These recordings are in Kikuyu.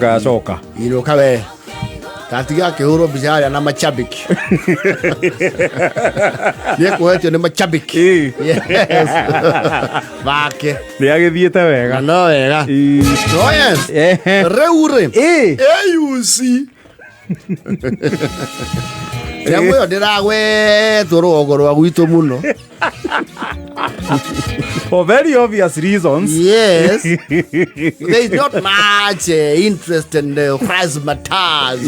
Gacoka. Inũka we gatiga akĩhũrwo mbica harĩa na machabiki nĩekũhetio nĩ machabiki. Yes. Make. Nĩ agĩthiĩte wega. Na no wega. Oh, yes. Rĩu rĩ AUC nyamũ ĩyo ndĩragwetwo rũgongo rwa gwitũ mũno. For very obvious reasons. Yes. There is not much interest in the razzmatazz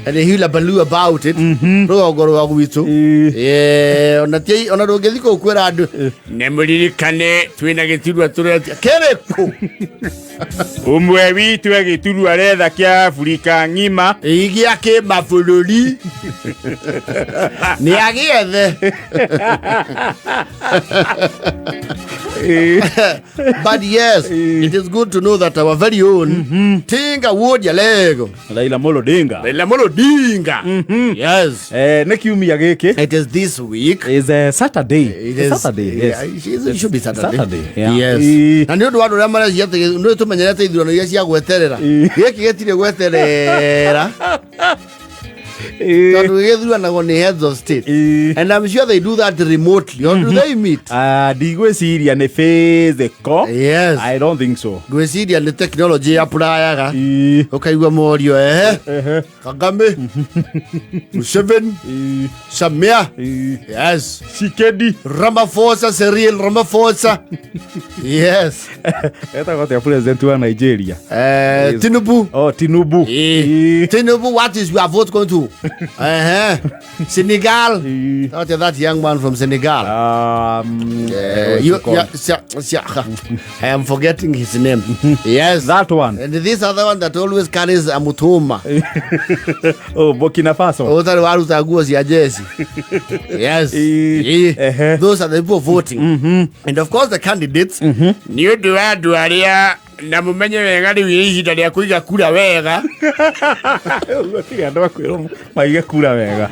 and the hullabaloo about it. Rũgongo rwa gwitũ. Yeah, ona ti ona ndũngĩthiĩ kũu kwĩra andũ nĩ mũririkane twĩna gĩturwa tũretia kĩrĩkũ. Ũmwe witũ agĩturwa aretha kĩa Afrika ng'ima. Gĩa kĩmabũrũri nĩ agĩethe. But yes, it is good to know that our very own Tinga Wuod Jalego, Raila Amolo Odinga. Raila Amolo Odinga. Yes. Nĩ kiumia gĩkĩ. It is this week. Is a Saturday. It It's is Saturday, yes. Yeah, it should be Saturday. Saturday, yeah. Yes. Na nĩ ũndũ wa andũ arĩa marecia atĩ nĩ tũmenyerete ithurano iria cia gweterera. Gĩkĩ gĩtirĩ gweterera tondũ gĩthuranagwo nĩ heads of state. And I'm sure they do that remotely. Or do they meet? Ah, ndigwĩciria nĩ physical. Yes. I don't think so. Ngwĩciria nĩ technology yapurayaga. Ũkaigua morio ehe. Kagame. Museveni. Samia. Yes. Tshisekedi. Ramaphosa, Cyril Ramaphosa. Yes. Etagwo atĩa president wa Nigeria? Tinubu. Oh, Tinubu. Tinubu, what is your vote going to? Senegal. Not that young man from Senegal. What's it called? Yeah, I am forgetting his name. Yes. That one. And this other one that always carries a mutuma. Oh, Burkina Faso. Ũtarĩ waruta nguo cia jeci. Yes. Those are the people voting. And of course the candidates. Nĩ ũndũ wa andũ arĩa na mũmenye wega rĩu nĩ ihinda rĩa kũiga kura wega. Gũtirĩ andũ akwĩrwo maige kura wega.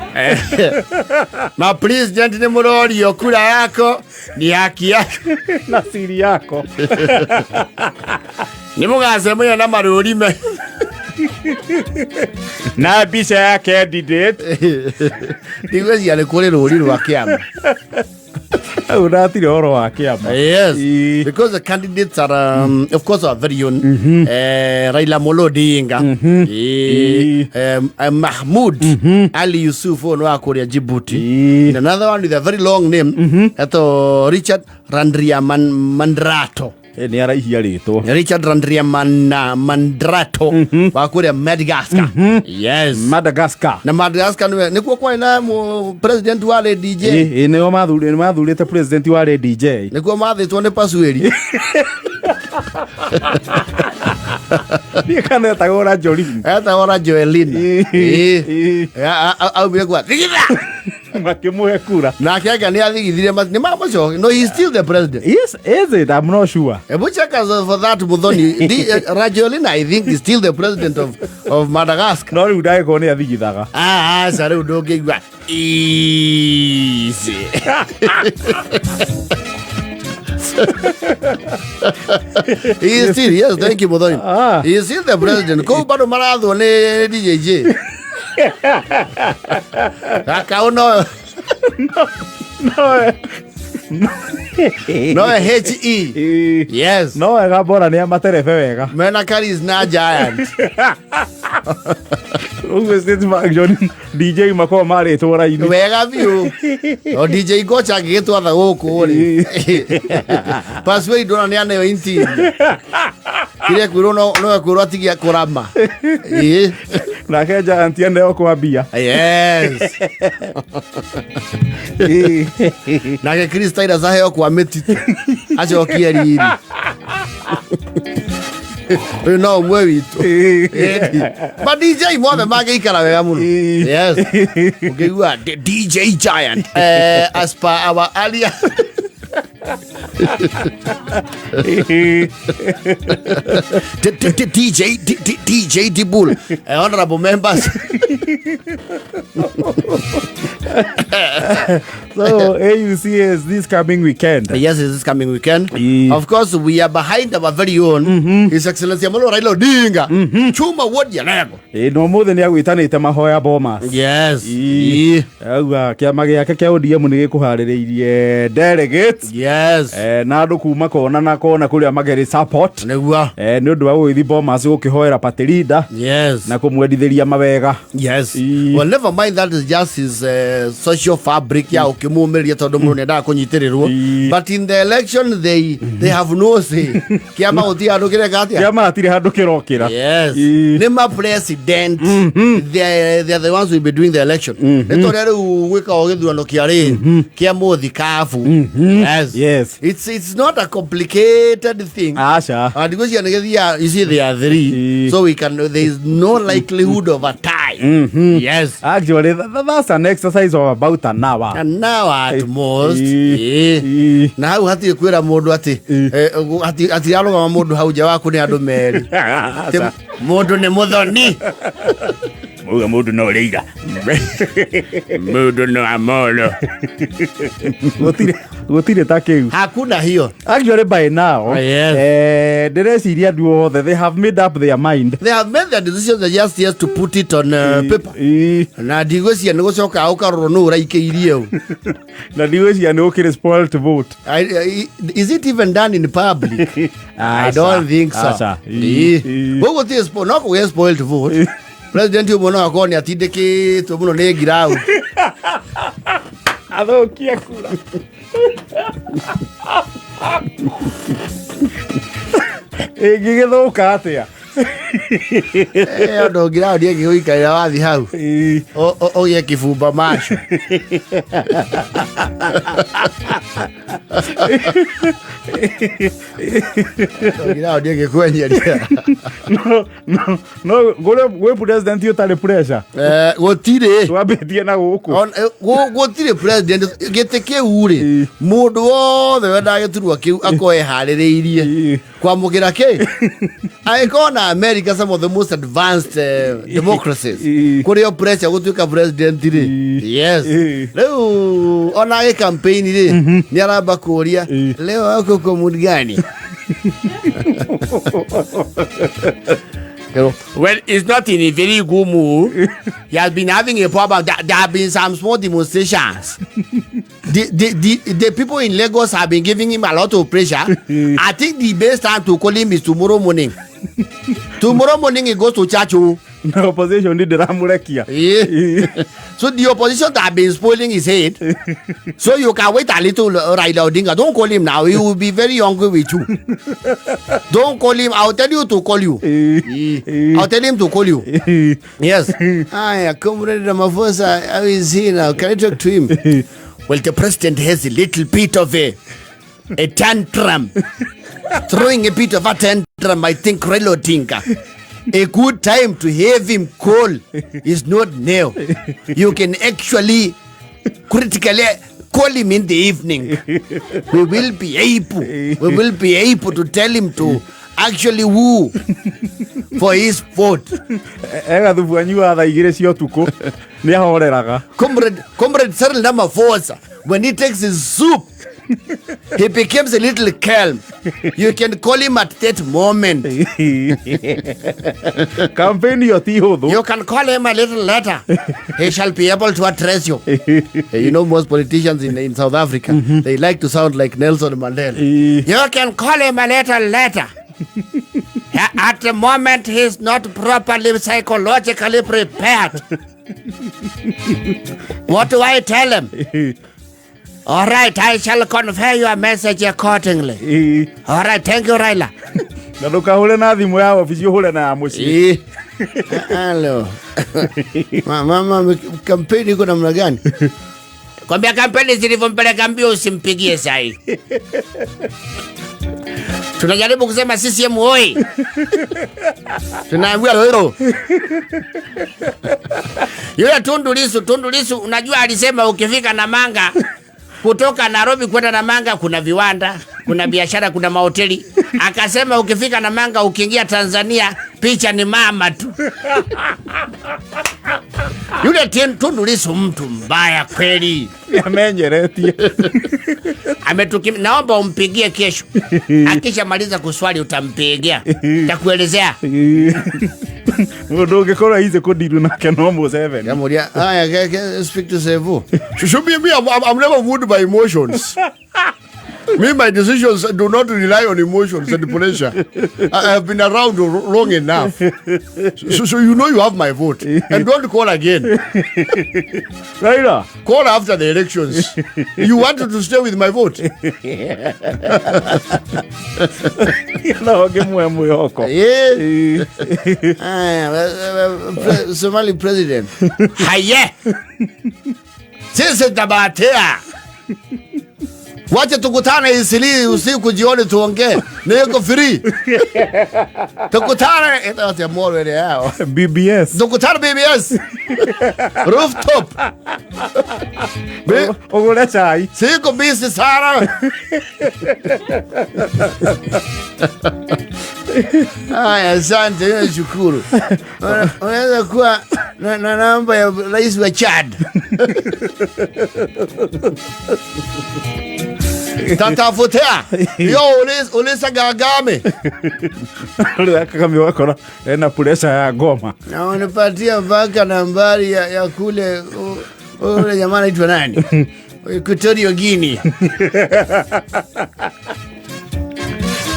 Ma president nĩ mũrorio kura yako ni haki yako na siri yako. Nĩ mũgacemania na marũri me na mbica ya candidate. Ndigwĩciria nĩ kũrĩ rũri rwa kĩama. Hau ndatirĩ ũhoro wa kĩama. Yes, because the candidates are, of course, our very own Raila Amolo Odinga, Mahmoud Ali Yusuf ũyũ nĩ wa kũrĩa Djibouti, and another one with a very long name, etwo Richard Randriamandrato. Nĩ araihia rĩtwa. Richard Randriamandrato wa kũrĩa Madagascar. Yes. Madagascar. Na Madagascar nĩwe nĩkuo kwarĩ na president warĩ DJ. Nĩo mathurĩte president warĩ DJ. Nĩkuo mathĩtwo nĩ Pasuĩri. Ndiĩ kana etagwo Rajoelina. Etagwo Rajoelina. Aumire kwa thigitha. Makĩmũhe kura. Nake anga nĩ athigithire nĩ mamũcoki. No, he is still the president. Yes, is it? I'm not sure. Ebu check us for that, Muthoni. Rajoelina, I think, is still the president of Madagascar. No rĩu ndagĩkorwo nĩ athigithaga. Ah, aca rĩu ndũngĩigua. Easy. He is still, yes, thank you, Muthoni. He is still the president. Kũu bado marathwo nĩ DJJ. Gakau no no HE. Yes. No wega bora nĩ amaterebe wega. Mena Karis na Giant. Ũguo state function DJ makoragwo marĩtwo raini. Wega biũ. O DJ Gocha angĩgĩtwatha gũkũ rĩ. Password ndona nĩ aneo interior. Kĩrĩa kwĩrwo no ekwĩrwo atigie kũrama. Nake Giant aneo kwambia. Yes. Nake Chris Tyler aheo kwa mĩtitũ. Acokie riri. Ũyũ no ũmwe witũ. Ma DJ mothe mangĩikara wega mũno. Yes. Ũngĩigua DJ Giant. As per our earlier DJ DJ Dibul. Honorable members. So AUC is this coming weekend. Yes, it's this coming weekend. Yeah. Of course, we are behind our very own His Excellency Amolo Raila Odinga. Chuma wodi Jalego. Ĩ no mũthĩ nĩ agwĩtanĩte mahoya Bomas. Yes. Ĩ. Yeah. Auga kĩama gĩake kĩa ODM nĩ gĩkũharĩrĩirie delegates Yes. Na andũ kuma kona na kona kũrĩa magerĩ support Nĩguo. Nĩ ũndũ wa gũgĩthiĩ Bomas gũkĩhoera party leader Yes. na kũmwendithĩria mawega. Yes. Ĩ. Well, never mind, that is just his social fabric ya ukimumiria tondu mundu niendaga kunyitirĩrwo. Ĩ. But in the election they have no say. Kiama gutirĩ handu kireka atia. Kĩama hatirĩ handũ kĩrokĩra. Yes. Ĩ. Nĩ ma president. They are the ones who will be doing the election. Nĩ ta ũrĩa rĩu gwĩkagwo gĩthurano kĩa rĩ kĩa mũthikabu. Yes. Yes. It's not a complicated thing. Aca. And because you are, you see, there are three, Mm. so we can. There is no likelihood of a tie. Yes. Actually, that's an exercise of about an hour. And now at most, Ĩ. eh, Ĩ. na hau hatirĩ kwĩra mũndũ atĩ hatirarũgama mũndũ hau nja waku nĩ andũ merĩ. Atĩ Aca. mũndũ nĩ mũthoni. Uga mũndũ no Raila. Mũndũ no Amolo. Gũtirĩ ta kĩu. Hakuna hiyo. Actually by now, Yes. ndĩreciria andũ othe they have made up their mind. They have made their decisions, they just yes to put it on paper. Ĩ. Na ndigwĩciria nĩ gũcoka ũkarorwo nũ ũraikĩirie ũ. Na ndigwĩciria nĩ gũkĩrĩ spoiled vote. Is it even done in public? I don't think so. Aca. Ĩ. Ĩ. Koguo ti no kũgĩe spoiled vote. President ũmwe no akorwo nĩ atindĩkĩtwo mũno nĩ ngirau. Athũkie kura. Ĩngĩgĩthũka atĩa? Andũ ngirau ndĩngĩgũikarĩra wathi hau. Ĩ. Ũgĩe kĩbumba macho. Ngirau ndĩngĩkwenyeria. No gwĩ president ũtarĩ pressure. Gũtirĩ. Twambĩtie na gũkũ. Gũtirĩ president gĩtĩ kĩu rĩ Ĩ. mũndũ wothe wendaga gĩturwa kĩu akorwo eharĩrĩirie Ĩ. kwamũkĩra kĩ angĩkorwo na America, some of the most advanced democracies, Ĩ. kũrĩ o pressure gũtuĩka president rĩ. Ĩ. Yes. Ĩ. Rĩu ona agĩ campaign rĩ nĩ aramba kũria, Ĩ. "Leo wako kwa mood gani?" Well, it's not in a very good mood. He has been having a problem. There have been some small demonstrations. The people in Lagos have been giving him a lot of pressure. I think the best time to call him is tomorrow morning. Tomorrow morning he goes to church. Oh. Na opposition nĩ ndĩramũrekia. Yeah. So the opposition have been spoiling his head. So you can wait a little, Raila Odinga. Don't call him now. He will be very angry with you. Don't call him. I'll tell you to call you. Ĩ. I'll tell him to call you. Ĩ. Yes. Hi, Comrade Ramaphosa. How is he now? Can I talk to him? Well, the president has a little bit of a tantrum. Throwing a bit of a tantrum, I think, Raila Odinga. A good time to have him call is not now. You can actually critically call him in the evening. We will be able to tell him to actually woo for his vote. Egathubu anyuaga thaa 2 cia ũtukũ nĩ ahoreraga. Comrade Cyril Ramaphosa, when he takes his soup, he becomes a little calm. You can call him at that moment. Campaign ĩyo ti hũthũ. You can call him a little later. He shall be able to address you. You know, most politicians in South Africa, they like to sound like Nelson Mandela. Ĩ. You can call him a little later. At the moment, he's not properly psychologically prepared. What do I tell him? All right, I shall convey your message accordingly. Ĩ. All right, thank you, Raila. Na ndũkahũre na thimũ ya obici, ũhũre na ya mũciĩ. Eh. Halo. Mama, kampeni iko namna gani? Kwambia kampeni zilivyompeleka mbio, usimpigie sahi. Tunajaribu kusema CCM oi. Tunaambiwa leo. Yule Tundu Lissu, Tundu Lissu unajua alisema ukifika Namanga, kutoka Nairobi kwenda Namanga kuna viwanda, kuna biashara, kuna mahoteli. Akasema ukifika Namanga ukiingia Tanzania Picha ni mama tu. Yule Tundu Lissu mtu mbaya kweli. Amenyeretie. Naomba umpigie kesho. Akishamaliza kuswali utampigia. Takuelezea. Mundu ungikorwo easy kudiru nake no Museveni. Kamuria, aya, speak to Sevu. Should be me, I'm never moved by emotions. Me, my decisions do not rely on emotions and pressure. I have been around long enough. So you know you have my vote. And don't call again. Raila. Call after the elections. You wanted to stay with my vote. No ngĩmwe mwĩhoko. Yeah. Aya, Somali president. Haye. Sisi tabatea. Wacha tukutane Isili usiku jioni tuongee. Niko free. Tukutane ita moro ile yao. BBS. Tukutane BBS. Rooftop. Ũgũre chai. Siko busy sana. Aya, asante, nashukuru. Unaweza kuwa na namba ya rais wa Chad. Tatafutea. Yo, ulisa Kagame. Kagame wakora ena pressure ya ngoma. Na unipatia mpaka nambari ya kule ule jamaa anaitwa nani? Equatorial Guinea.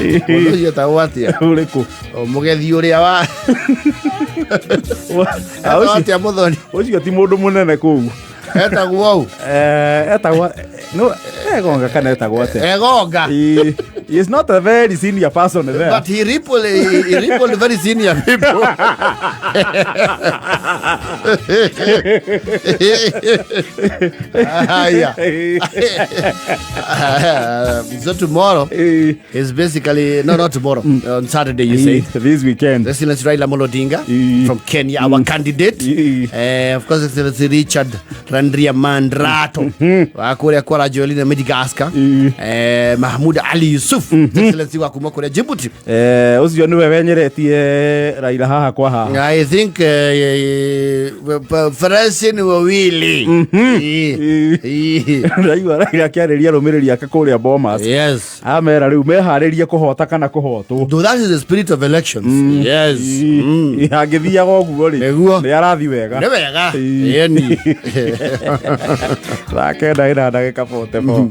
Ũndũ ũcio etagwo atĩa? Ũrĩkũ? Mũgethi ũrĩa wa etagwo atĩa Mũthoni? Ũcio ti mũndũ mũnene kũu. Etagwo ũũ? Etagwo no Egonga kana etagwo atĩa? Egonga. He is not a very senior person there. But he rippled very senior people. Yeah. So tomorrow is basically, no, not tomorrow, on Saturday, you say. This weekend. Excellency Raila Amolo Odinga from Kenya, our candidate. Of course, Excellency Richard Randriamandrato. Wa kuria kwa Joelina Madagascar. Mahmoud Ali Yusuf. Excellency wa kuma kuria Djibouti. Ucio niwe wenyeretie Raila haha kwa haha. I think farasi ni wawili. Raila Raila akiarĩria arũmĩrĩri ake kũrĩa Bomas. Yes. Amera rĩu meharĩrie kũhota kana kũhotwo. That is the spirit of elections. Yes. Angĩthiaga ũguo rĩ, nĩ arathi wega. Nĩ wega. Yeni. Thaa 9 na ndagĩka 44.